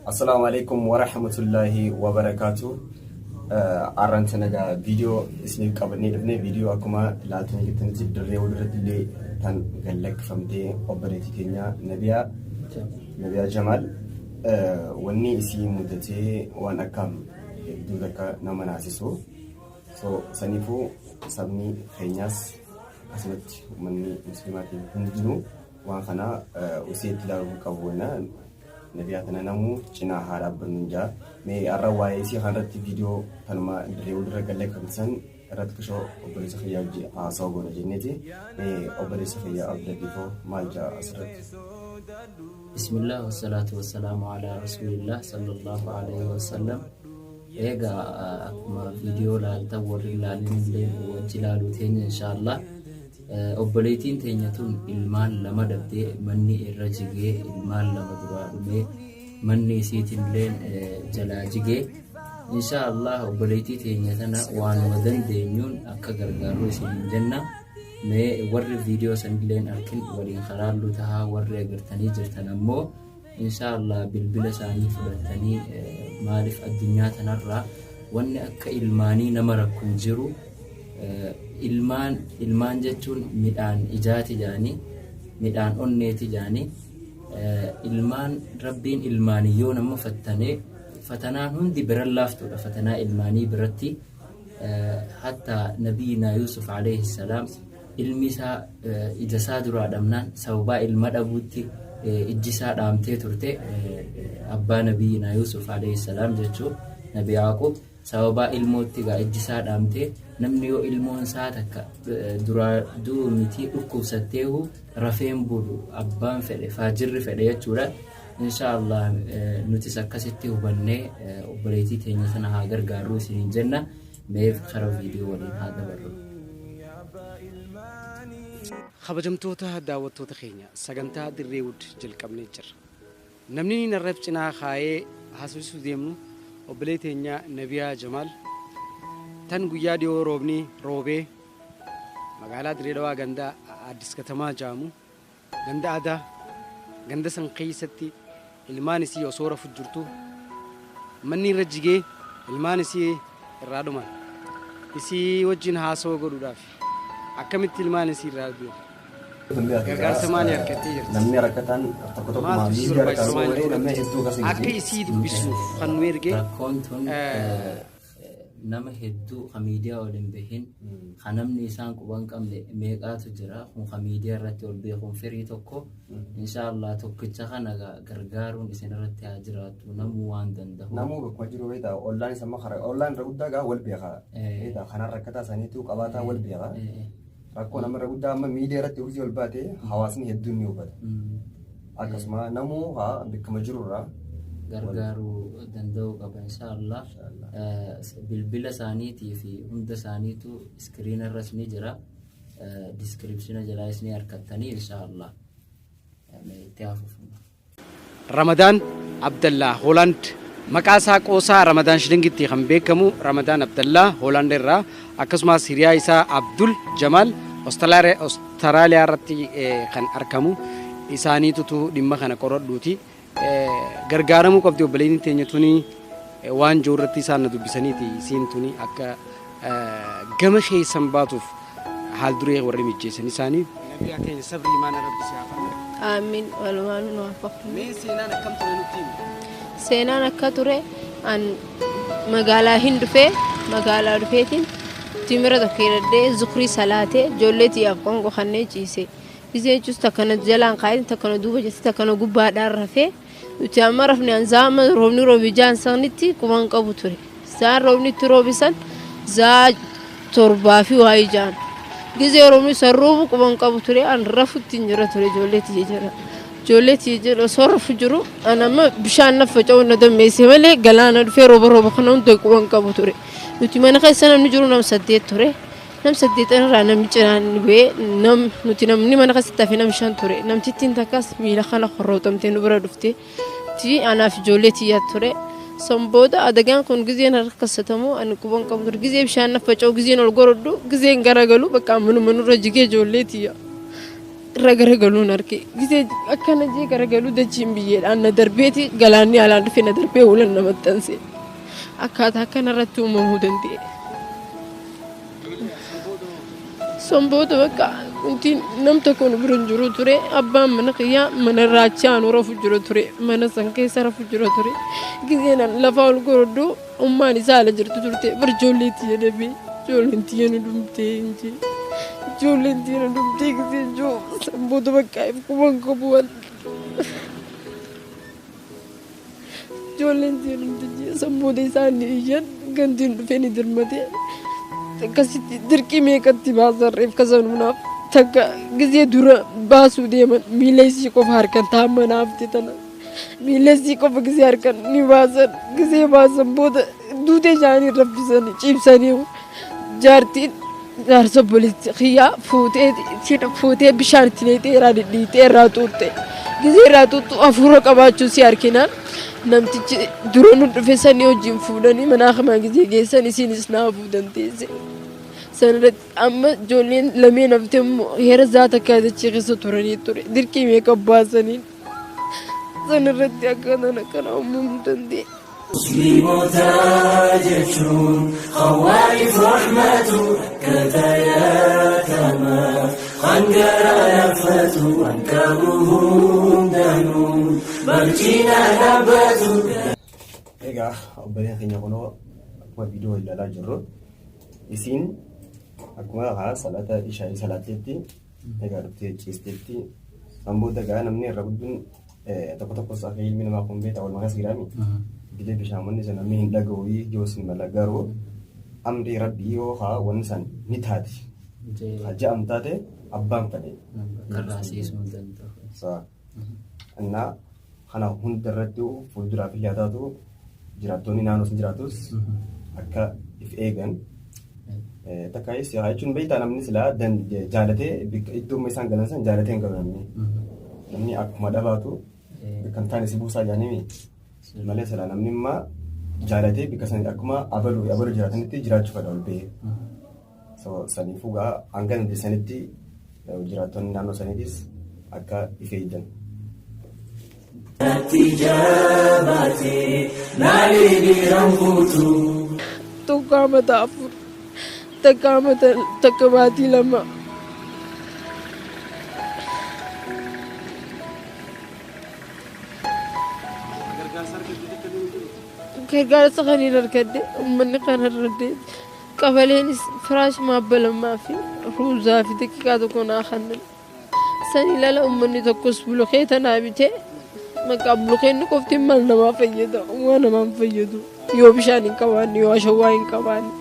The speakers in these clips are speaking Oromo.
Assalaamu alaikum warahmatullaahi wabarakaatu. Arraan sana egaa viidiyoo isiniif qabannee dhufne viidiyoo akkuma ilaaltanii jirtanitti dirree walirratti illee tan gallakkifamtee obboleettii keenya Nabiyaa Nabiyaa Jamaal wanni isii mudatee waan akkaam hedduu takka nama naasisu. So saniifuu sabni keenyaas akkasumatti uummanni muslimaatiin hundinuu waan kana usee itti ilaaluu qabu. Nabiyaa tana namuu cinaa haa dhaabbannu jaa. Mee har'a waa'ee isii kanarratti viidiyoo tanuma dirree walirra gallakkifamte san irratti kishoo obboleessa kiyyaa wajji haasawa goona jenneeti. Mee obboleessa kiyya Abdulatiifoo maal jaa asirratti? Bismillah wasalaatu wasalaamu ala rasuulillah sallallahu alaihi wasallam. Egaa akkuma viidiyoo laaltan warri ilaalin illee wajji ilaaluu teenya inshaallah. Obboleettiin teenya tun ilmaan lama dhabdee manni irra jigee ilmaan lama duraa dhumee manni isiitilleen jalaa jigee inshaa Allah obboleettii teenya tana waanuma dandeenyuun akka gargaarru isiniin jenna. Mee warri viidiyoo sanilleen arkin waliin karaallu tahaa warri agartanii jirtan ammoo inshaa Allah bilbila isaanii fudhattanii maaliif addunyaa tanarraa wanni akka ilmaanii nama rakku hin jiru. Ilmaan ilmaan jechuun midhaan ijaati jaanii midhaan onneeti jaanii ilmaan rabbiin ilmaanii yoo nama fattanee fatanaan hundi biran laaftuudha fatanaa ilmaanii biratti hatta nabiyyinaa Yuusuf alayhi salaam ilmi isaa ija isaa duraa dhabnaan sababaa ilma dhabuutti ijji isaa dhaamtee turte abbaa nabiyyinaa Yuusuf alayhi salaam jechuu nabi Yaaqub sababaa ilmootti egaa ijji isaa dhaamtee namni yoo ilmoon isaa takka duraa du'u miti dhukkubsatteehu rafeen bulu abbaan fedhe faajirri fedhe jechuudha. Insha Allah nutis akkasitti hubannee obboleettii teenya sana haa gargaarru isiniin jenna. Mee kara viidiyoo waliin haa dabarru. Kabajamtoota daawwattoota keenya sagantaa Dirree Wood jalqabnee jirra. Namni inni narraf cinaa kaayee haasofsiisuu deemnu obbolee teenya Nabiyaa Jamaal tan guyyaa dhiyoo roobni roobee magaalaa Dirree Dhawaa ganda Addis Katamaa jedhamu ganda aadaa ganda san keessatti ilmaan isii osoo rafu jirtu manni irra jigee ilmaan isii irraa dhuman. Isii wajjin haasawaa godhuudhaaf akkamitti ilmaan isii irraa du'an? Gargaarsa maalii argattee jirti? Namni rakkataan tokko tokko Maaltu si miidiyaa barbaachisa rakkataa maal malee namni hedduu akkas hin Akka jiru. isii dubbisnuuf kan nu erge Rakkoon tun nama hedduu ka miidiyaa ol hin bahin ka namni isaan quba hin qabne meeqaatu jira kun ka miidiyaa irratti ol beekuun firii tokko insha Allah tokkicha kana gargaaruun isin irratti haa jiraattu namuu waan danda'u. Namuu bakkuma jiru beektaa ollaan isa amma karaa ollaan irra guddaa gaa wal beeka. Beektaa kanaan rakkataa saniitu qabaataa wal beeka. Rakkoo nama irra guddaa amma miidiyaa irratti hojii ol baate hawaasni hedduun ni hubata. Akkasuma namuu haa bakkuma jirurraa gargaaruu danda'uu qaba insha Allah. Bilbila isaaniitii fi hunda isaaniitu iskiriina irras ni jira. Diskiripshina jalaas ni argattanii insha Allah. Itti hafuuf. Ramadaan Abdallaa Hoolaand maqaa isaa qoosaa Ramadaan Shilingitti kan beekamu Ramadaan Abdallaa Hoolaand irraa akkasumas hiriyaa isaa Abdul Jamaal Ostiraaliyaa irratti kan argamu isaaniitutu dhimma kana qoradhuuti. Gargaaramuu qabdi obboleettiin teenya tuni waan jiru irratti isaan na dubbisaniiti isiin tuni akka gama keessan baatuuf haal duree warri mijjeessan isaanii. Nabiyaa keenya sabrii imaana rabbi si haa kennu. Aamin walumaan nu haa fakku. Mee seenaan akkam ture nutti himi? Seenaan akka ture an magaalaa hin dhufee magaalaa dhufeetiin timira tokko hidhadhee zukrii salaatee ijoollee tiyyaaf qoonqoo kannee ciise. Gisee jechuus takkana jalaan kaa'ee takkana duuba jetti takkana gubbaadhaan rafee nuti amma rafne an za'a amma roobni roobi jaan sanitti quban qabu ture. Za'aan roobni itti roobisan za'a 7 fi waayii jaan. Gisee roobni san roobu quban qabu ture an rafutti hin jira ture ijoollee tiyya jala. Ijoollee tiyya jala osoo rafu jiru an amma bishaan na faca'u na dammeesse malee galaana dhufee rooba rooba kana hunda quban qabu ture. Nuti mana keessa namni jiru nam 8 ture. Nam 8 irraa namni cinaan ni bu'ee nam nuti namni mana keessatti hafe nam 5 ture. Namtittiin takkas miila kana korrootamtee nu bira dhufte. Ti anaaf ijoollee tiyya ture. San booda adagaan kun gizeen harka kassatamu ani quban qabu ture. Gizee bishaan na faca'u gizeen ol gorodhu gizeen garagalu bakka manuma nurra jigee ijoollee tiyya irra garagaluun arge. Gizee akkana jee garagalu dachiin biyyeedhaan na darbeeti galaanni alaan dhufe na darbee ulan na maxxanse. Akkaataa kanarratti uumamuu danda'e. San booda bakka wanti nam tokko nu bira hin jiru ture. Abbaan mana kiyyaa mana irraa achi aanu rafu jira ture. Mana san keessa rafu jira ture. Gizeen an lafaa ol gorodhu ummaan isaa ala jirtu turte. Bar ijoollee tiyya dhabee ijoolleen tiyya nu dhumtee hin jee. Ijoolleen tiyya nu dhumtee gizeen jiru san booda bakka if quban qabu waan. Ijoolleen tiyya dhumte jee san booda isaan ni iyyan gandiin dhufee ni dirmate akkasitti dirqii meeqatti baasan reef kasanuunaaf takka gizee dura baasuu deeman miila isii qofa harkan taamma naafte tana miila isii qofa gizee harkan ni baasan gizee baasan booda duutee isaanii raffisanii ciibsanii jaartiin jaarsa obboleetti kiyyaa fuutee fuutee bishaan itti naqxee irraa dhidhiitee irraa xuuxxe. Gizee irraa xuuxxu hafuura qabaachuu si arkinaan namtichi dura nu dhufe sanii wajjin fuudhanii mana hakimaa gizee geessan isiinis naa fuudhan teesse. Sanirratti amma ijoolleen lameen haftee immoo heera zaata akka dachee keessa turanii ture. Dirqii meeqa baasaniin sanirratti akkaataan akkana uumamuu danda'e. Musliimota jechuun khawwaa'if rahmatu rakkata yaatamaaf kan garaa laaffatu waan qabu hundaanuu barcina dhaabbatu. Egaa obboleen keenya kunoo akkuma viidiyoo ilaalaa jirru isiin akkuma haa salaata ishaayii salaatteetti egaa dhuftee ciisteetti san booda egaa namni irra gudduun Tokko tokkos akka ilmi namaa kun beektaa walumaa keessa jiraami. Bilee bishaamonni sana namni hin dhaga'u yoos ni mala garuu amrii rabbii yoo haa wanni san ni taati. Haa ja'am taate abbaan fedhe. Karraa siisuu hin danda'u. Saa. Innaa kana hunda irratti fuulduraaf illee haa taatu jiraattonni naannoo sun jiraatus akka if eegan. Takkaayis haa jechuun beektaa namni silaa jaalatee iddoo isaan galan san jaalatee hin galu namni. Namni akkuma dhabaatu bakka hin taane si buusaa jaanimi. Malee silaa namni immaa jaalatee bakka san akkuma abalu abalu jiraatanitti jiraachuu fedha ol bahee. So saniifuu gaa hanga dandeessanitti jiraattonni naannoo saniitis akka if eeggan. Natti jabaate naalee biiraan kuutu. Tokko amata 4 takka amata takka baatii 2. Gargaarsa argatte takka illee hin jiru. Gargaarsa kan hin argadhe uummanni kan argadhe qabaleenis firaashuma abba lammaa fi ruuzaa fi daqiiqaa tokko naa kennan. San ilala uummanni tokkos bulukeeta naa bitee maqaa bulukeenni qofti maal namaa fayyada waa namaa hin fayyadu yoo bishaan hin qabaanne yoo ashawaa hin qabaanne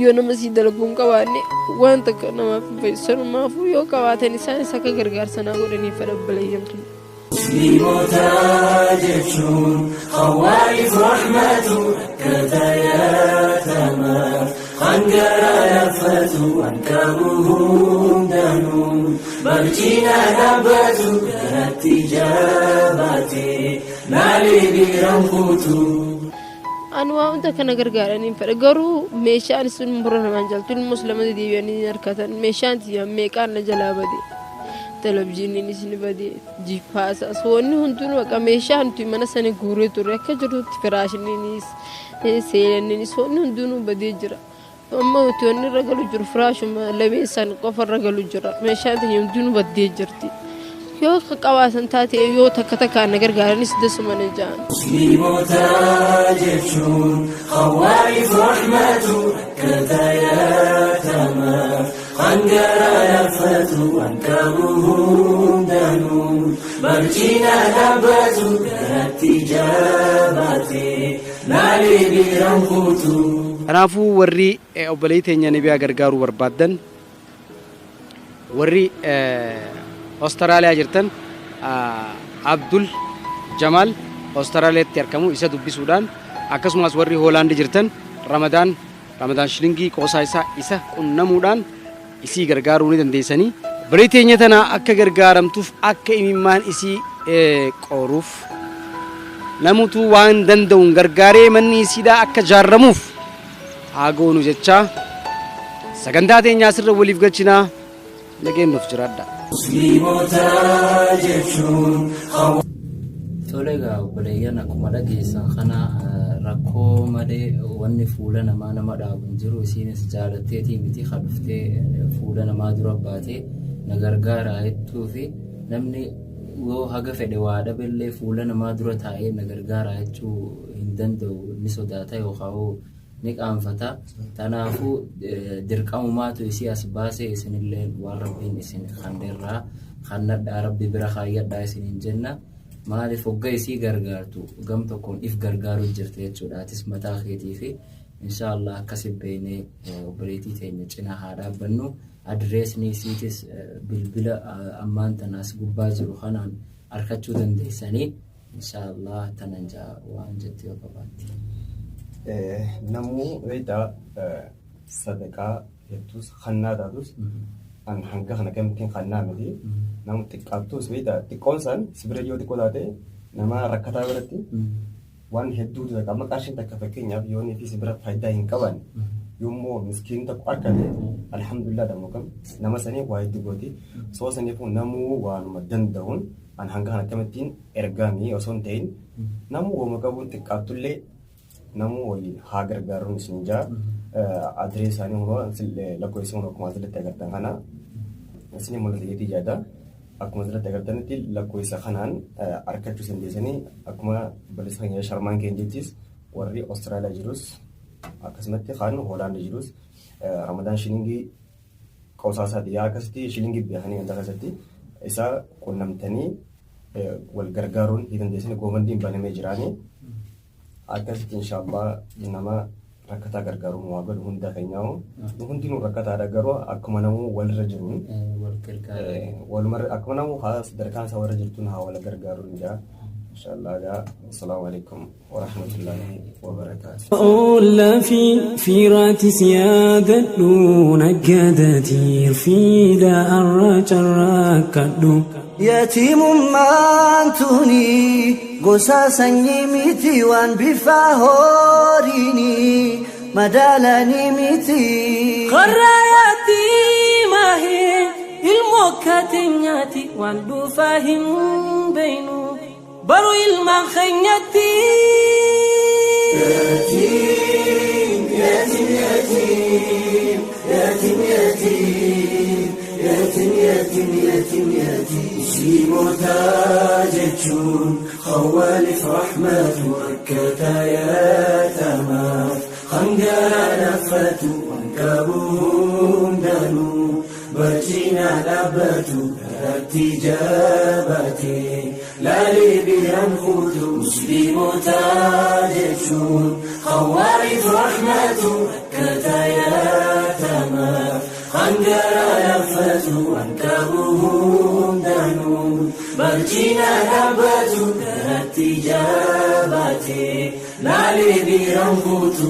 yoo nama sii dalagu hin qabaanne waan takka namaaf hin fayyadu sanumaafuu yoo qabaatan isaanis akka gargaarsa naa godhaniif fedha obboleeyyan kiyya. Musliimota jechuun khawwaa'if rahmatu rakkata yaatamaaf kan garaa laaffatu waan qabu hundaanuu barcina dhaabbatu garatti jabaate maalee biiraan kuutu. Ani waa hunda kana gargaaraniin fedha garuu meeshaan sun mura namaan jaltu ilmoos lama deebi'anii hin harkatan meeshaan tiyya meeqaan na jalaa bade televizyiiniinis ni bade jiippaasaas wanni hundinuu akka meeshaa nuti mana sana guuree turre akka jirutti firaashiniinis seelanniinis wanni hundinuu badee jira. Amma nuti wanni irra galu jiru firaashuma lameen san qofa irra galu jira. Meeshaan teenya hundinuu baddee jirti. Yoo akka qabaatan taate yoo takka takkaan na gargaaranis dasuma na ja'an. Musliimota jechuun khawwaa'if rahmatu rakkata yaatamaaf kan garaa laaffatu waan qabu hundaanuu barcina dhaabbatu garatti jabaate maalee biiraan kuutu. Kanaafuu warri obboleettii teenya Nabiyaa gargaaruu barbaaddan warri Australia jirtan Abdul Jamaal Australiatti argamu isa dubbisuudhaan akkasumas warri Hoolaand jirtan Ramadaan Ramadaan Shilingii qoosaa isaa isa qunnamuudhaan isii gargaaruu ni dandeessanii. Obboleettii teenya tana akka gargaaramtuuf akka imimmaan isii qooruuf Namutu waan danda'uun gargaaree manni isiidhaa akka jaarramuuf haa goonu jechaa sagantaa teenyaa asirra waliif galchinaa nageennuuf jiraadha. Musliimota jechuun. Tole egaa obboleeyyan, akkuma dhageessan kana rakkoo malee wanni fuula namaa nama dhaabu hin jiru. Isiinis jaalatteetii miti kan dhuftee fuula namaa dura baatee na gargaaraa jettuu fi namni yoo haga fedhe waa dhaballee fuula namaa dura taa'ee na gargaaraa jechuu hin danda'u, ni sodaata yookaan ni qaanfata. Kanaafuu dirqamumaatu isii as baasee. Isinillee waan Rabbiin isin kanneerraa kannadhaa, Rabbi bira kaayyadhaa isiniin jenna. Maaliif, hogga isii gargaartu gam tokkoon if gargaaru jirti jechuudha. Atis mataa keetii fi inshaallah akkasi beeknee obboleettii teenya cinaa haa dhaabbannu. Adireesni isiitis bilbila ammaan tanaas gubbaa jiru kanaan argachuu dandeessanii inshaallah. Tanan jaa, waan jette yoo qabaatte. Namuu beektaa, sadaqaa hedduus kannaa taatus an hanga kana gamittiin kannaa miti. Nama xiqqaattus beektaa, xiqqoon san si bira yoo xiqqoo taate nama rakkataa biratti waan hedduutu takka. Amma qarshiin takka fakkeenyaaf yoo fi si bira faayidaa hin qaban, yommuu miskiin tokko argate alhamdulillah dammoo kam nama sanii waa hedduu gooti. Soo saniifuu namuu waanuma danda'uun an hanga kana akkamittiin ergaamii osoo hin ta'in namuu wooma qabuun xiqqaattullee namuu waliin haa gargaaruun isin jaa. Adiree isaanii hunoo lakkoofsa hunoo akkuma asirratti agartan kana isin mul'ata jedhee yaada. Akkuma asirratti agartanitti lakkoofsa kanaan argachuu dandeessanii. Akkuma balleessa keenya Sharmaan keenya jettis, warri Awustiraaliyaa jirus akkasumatti kan Hoolaand jirus Ramadaan shilingii qoosaa isaati yaa akkasitti shilingii beekanii wanta keessatti isa qunnamtanii wal gargaaruun ni dandeessanii. GoFundMen banamee jiraanii akkasitti inshaallah nama rakkataa gargaaruun waa godhu hunda keenyaa. Nu hundinuu rakkataadha, garuu akkuma namuu walirra jiruun wal gargaara. Walumarra akkuma namuu haa sadarkaan isaa warra jirtuun haa wal gargaaruun jaa inshaallah. Gaa assalaamu alaikum warahmatullaahi wabarakaatu. Olla fi fiiraati siyaadadhu naggaadatiir fiida arra carraakkadhu. Yatiimummaan tuni gosa sanyii miti, waan bifa horiini madaalanii miti. Karra yatiimaa ilmoo kaatenyaati, waan dhufaa hin beeynu baru ilmaan keenyatti. يتيم يتيم يتيم يتيم يتيم يتيم يتيم يتيم يتيم. Musliimota jechuun khawwalif rahmatu, rakkataa yaatamaaf hangara laffatu, waan qabu hundaanuu barcina dhaabbatu, irratti jabaate laalee biraan kutu. Musliimota jechuun khawwalif rahmatu, rakkataa yaatamaaf hangara laffatu, waan qabu hundaanuu barcina dhaabbatu, irratti jabaate laalee biraan kutu.